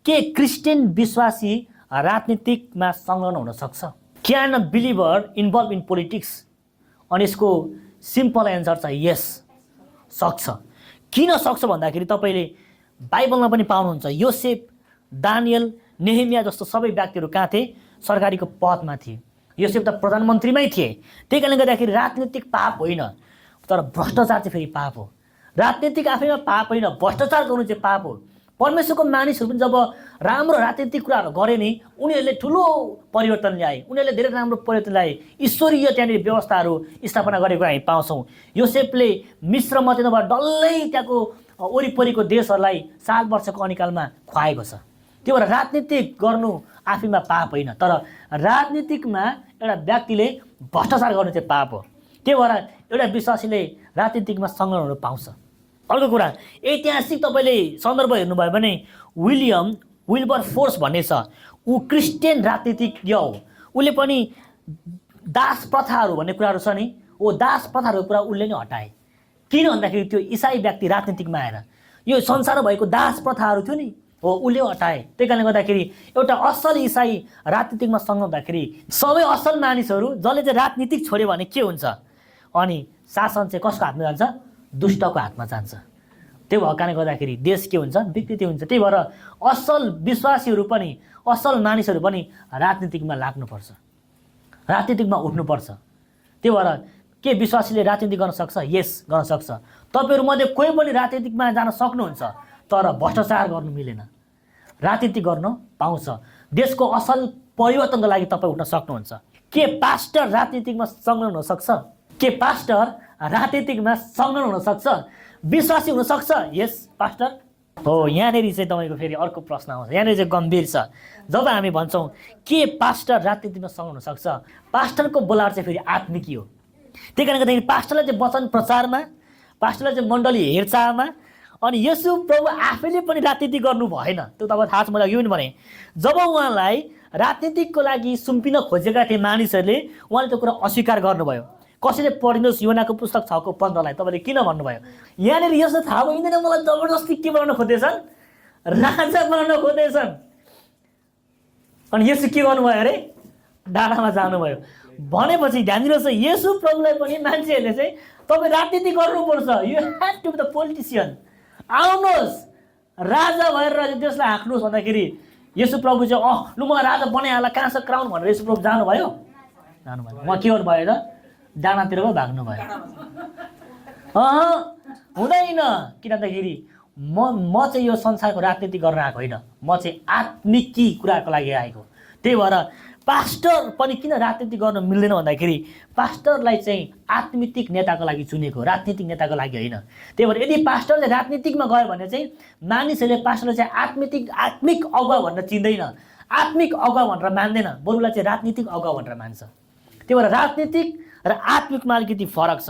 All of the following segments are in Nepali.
के क्रिस्चियन विश्वासी राजनीतिकमा संलग्न हुन सक्छ? Can a believer involve in politics? अनि यसको सिम्पल एन्सर चाहिँ यस, सक्छ। किन सक्छ भन्दाखेरि तपाईँले बाइबलमा पनि पाउनुहुन्छ, योसेफ, दानियल, नेहेमिया जस्तो सबै व्यक्तिहरू कहाँ थिए? सरकारीको पदमा थिए। योसेफ त प्रधानमन्त्रीमै थिए। त्यही कारणले गर्दाखेरि राजनीतिक पाप होइन, तर भ्रष्टाचार चाहिँ फेरि पाप हो। राजनीतिक आफैमा पाप होइन, भ्रष्टाचार गर्नु चाहिँ पाप हो। परमेश्वरको मानिसहरू पनि जब राम्रो राजनीतिक कुराहरू गरे नि, उनीहरूले ठुलो परिवर्तन ल्याए, उनीहरूले धेरै राम्रो परिवर्तन ल्याए। ईश्वरीय त्यहाँनिर व्यवस्थाहरू स्थापना गरेको हामी पाउँछौँ। योसेफले मिस्र मध्यबाट डल्लै त्यहाँको वरिपरिको देशहरूलाई 7 वर्षको अनिकालमा खुवाएको छ। त्यो भएर राजनीतिक गर्नु आफैमा पाप होइन, तर राजनीतिकमा एउटा व्यक्तिले भ्रष्टाचार गर्नु चाहिँ पाप हो। त्यही भएर एउटा विश्वासीले राजनीतिकमा संलग्न हुन पाउँछ। अर्को कुरा, ऐतिहासिक तपाईँले सन्दर्भ हेर्नुभयो भने विलियम फोर्स भन्ने छ, ऊ क्रिस्चियन राजनीतिज्ञ हो। उसले पनि दास प्रथाहरू भन्ने कुराहरू छ नि, ओ दास प्रथाहरू कुरा उसले नै हटाए। किन भन्दाखेरि त्यो इसाई व्यक्ति राजनीतिकमा आएर यो संसारमा भएको दास प्रथाहरू थियो नि, हो उसले हटाए। त्यही कारणले गर्दाखेरि एउटा असल इसाई राजनीतिकमा संलग्न हुँदाखेरि सबै असल मानिसहरू जसले चाहिँ राजनीतिक छोड्यो भने के हुन्छ? अनि शासन चाहिँ कसको हातमा जान्छ? दुष्टको हातमा जान्छ। त्यो भएको कारणले गर्दाखेरि देश के हुन्छ? विकृति हुन्छ। त्यही भएर असल विश्वासीहरू पनि, असल मानिसहरू पनि राजनीतिकमा लाग्नुपर्छ, राजनीतिकमा उठ्नुपर्छ। त्यही भएर के विश्वासीले राजनीति गर्न सक्छ? यस, गर्न सक्छ। तपाईँहरूमध्ये कोही पनि राजनीतिकमा जान सक्नुहुन्छ, तर भ्रष्टाचार गर्नु मिलेन। राजनीति गर्न पाउँछ। देशको असल परिवर्तनको लागि तपाईँ उठ्न सक्नुहुन्छ। के पास्टर राजनीतिकमा संलग्न हुन सक्छ? के पास्टर राजनीतिकमा संलग्न हुन सक्छ? विश्वासी हुन सक्छ? यस पास्टर हो। यहाँनिर चाहिँ तपाईँको फेरि अर्को प्रश्न आउँछ, यहाँनिर चाहिँ गम्भीर छ। जब हामी भन्छौँ के पास्टर राजनीतिमा संलग्न हुन सक्छ, पास्टरको बोलावट चाहिँ फेरि आत्मिकी हो। त्यही कारणले गर्दाखेरि पास्टरलाई चाहिँ वचन प्रचारमा, पास्टरलाई चाहिँ मण्डली हेरचाहमा, अनि यसो प्रभु आफैले पनि राजनीति गर्नु भएन। त्यो तपाईँ थाहा छ मलाई। यो पनि भने जब उहाँलाई राजनीतिकको लागि सुम्पिन खोजेका थिए मानिसहरूले, उहाँले त्यो कुरा अस्वीकार गर्नुभयो। कसैले पढिनुहोस् योनाको पुस्तक 6:15 तपाईँले किन भन्नुभयो? यहाँनिर यस्तो थाहा भइँदैन मलाई, जबरजस्ती के बनाउन खोज्दैछन्? राजा बनाउन खोज्दैछन्। अनि यसो के गर्नुभयो अरे? डाँडामा जानुभयो। भनेपछि ध्यान दिनुहोस्, येशू प्रभुलाई पनि मान्छेहरूले चाहिँ तपाईँ राजनीति गर्नुपर्छ, you have to be the politician, आउनुहोस् राजा भएर देशलाई हाँक्नुहोस् भन्दाखेरि येशू प्रभु चाहिँ लु मलाई राजा बनाइहाल, कहाँ छ क्राउन भनेर येशू प्रभु जानुभयो? जानुभयो। उहाँ के गर्नुभयो त? डाँडातिर पो भाग्नुभयो। हुँदैन। किन भन्दाखेरि म चाहिँ यो संसारको राजनीति गर्न आएको होइन, म चाहिँ आत्मिकी कुराको लागि आएको। त्यही भएर पास्टर पनि किन राजनीति गर्न मिल्दैन भन्दाखेरि पास्टरलाई चाहिँ आत्मिक नेताको लागि चुनेको, राजनीतिक नेताको लागि होइन। त्यही भएर यदि पास्टरले राजनीतिकमा गयो भने चाहिँ मानिसहरूले पास्टरलाई चाहिँ आत्मिक अगुवा भनेर चिन्दैन, आत्मिक अगुवा भनेर मान्दैन, बरुलाई चाहिँ राजनीतिक अगुवा भनेर मान्छ। त्यही भएर राजनीतिक र आत्मिकमा अलिकति फरक छ।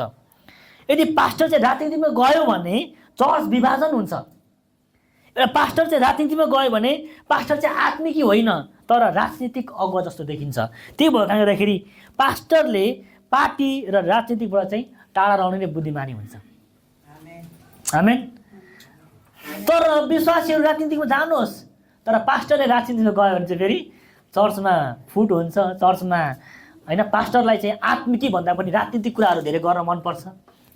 यदि पास्टर चाहिँ राजनीतिमा गयो भने चर्च विभाजन हुन्छ। एउटा पास्टर चाहिँ राजनीतिमा गयो भने पास्टर चाहिँ आत्मिकी होइन, तर राजनीतिक अगुवा जस्तो देखिन्छ। त्यही भएर कारणले गर्दाखेरि पास्टरले पार्टी र राजनीतिबाट चाहिँ टाढा रहने नै बुद्धिमानी हुन्छ। आमेन। तर विश्वासीहरू राजनीतिमा जानुहोस्, तर पास्टरले राजनीतिमा गयो भने चाहिँ फेरि चर्चमा फुट हुन्छ, चर्चमा होइन। पास्टरलाई चाहिँ आत्मिकी भन्दा पनि राजनीतिक कुराहरू धेरै गर्न मनपर्छ।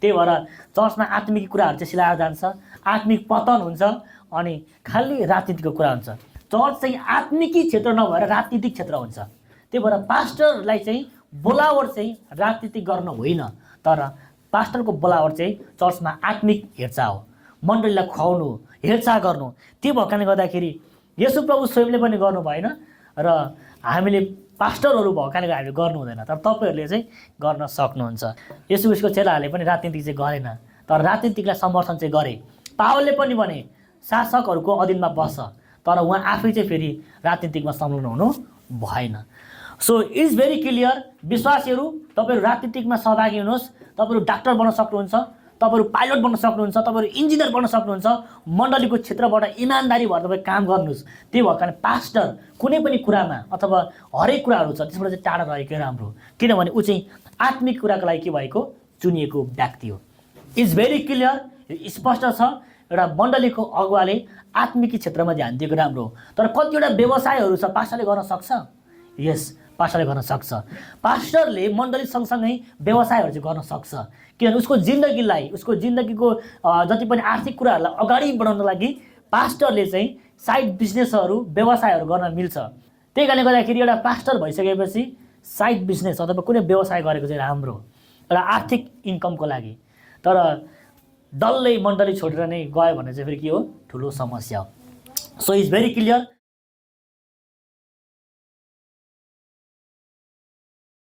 त्यही भएर चर्चमा आत्मिक कुराहरू चाहिँ सिलाएर जान्छ, आत्मिक पतन हुन्छ, अनि खालि राजनीतिको कुरा हुन्छ। चर्च चाहिँ आत्मिकी क्षेत्र नभएर राजनीतिक क्षेत्र हुन्छ। त्यही भएर पास्टरलाई चाहिँ बोलावट चाहिँ राजनीति गर्न होइन, तर पास्टरको बोलावट चाहिँ चर्चमा आत्मिक हेरचाह हो, मण्डलीलाई खुवाउनु, हेरचाह गर्नु। त्यो भएको कारणले गर्दाखेरि येशू प्रभु स्वयंले पनि गर्नु भएन र हामीले पास्टरहरू भएको कारणले हामीले गर्नु हुँदैन, तर तपाईँहरूले चाहिँ गर्न सक्नुहुन्छ। येशू ख्रीष्टको चेलाहरूले पनि राजनीति चाहिँ गरेन, तर राजनीतिकलाई समर्थन चाहिँ गरे। पावलले पनि भने शासकहरूको अधीनमा बस्छ, तर उहाँ आफै चाहिँ फेरि राजनीतिकमा संलग्न हुनु भएन। सो इट्स भेरी क्लियर, विश्वासीहरू तपाईँहरू राजनीतिकमा सहभागी हुनुहोस्। तपाईँहरू डाक्टर बन्न सक्नुहुन्छ, तपाईँहरू पाइलट बन्न सक्नुहुन्छ, तपाईँहरू इन्जिनियर बन्न सक्नुहुन्छ। मण्डलीको क्षेत्रबाट इमान्दारी भएर तपाईँ काम गर्नुहोस्। त्यही भएको कारण पास्टर कुनै पनि कुरामा अथवा हरेक कुराहरू छ त्यसबाट चाहिँ टाढा रहेकै राम्रो, किनभने ऊ चाहिँ आत्मिक कुराको लागि के भएको चुनिएको व्यक्ति हो। इट्स भेरी क्लियर, स्पष्ट छ। एउटा मण्डलीको अगुवाले आत्मिक क्षेत्रमा ध्यान दिएको राम्रो हो। तर कतिवटा व्यवसायहरू छ पास्टरले गर्न सक्छ, यस पास्टरले गर्न सक्छ। पास्टरले मण्डली सँगसँगै व्यवसायहरू चाहिँ गर्न सक्छ, किनभने उसको जिन्दगीलाई, उसको जिन्दगीको जति पनि आर्थिक कुराहरूलाई अगाडि बढाउनको लागि पास्टरले चाहिँ साइड बिजनेसहरू, व्यवसायहरू गर्न मिल्छ। त्यही कारणले गर्दाखेरि एउटा पास्टर भइसकेपछि साइड बिजनेस अथवा कुनै व्यवसाय गरेको चाहिँ राम्रो, एउटा आर्थिक इन्कमको लागि। तर डल्लै मण्डली छोडेर नै गयो भने चाहिँ फेरि के हो, ठुलो समस्या हो। So is very clear.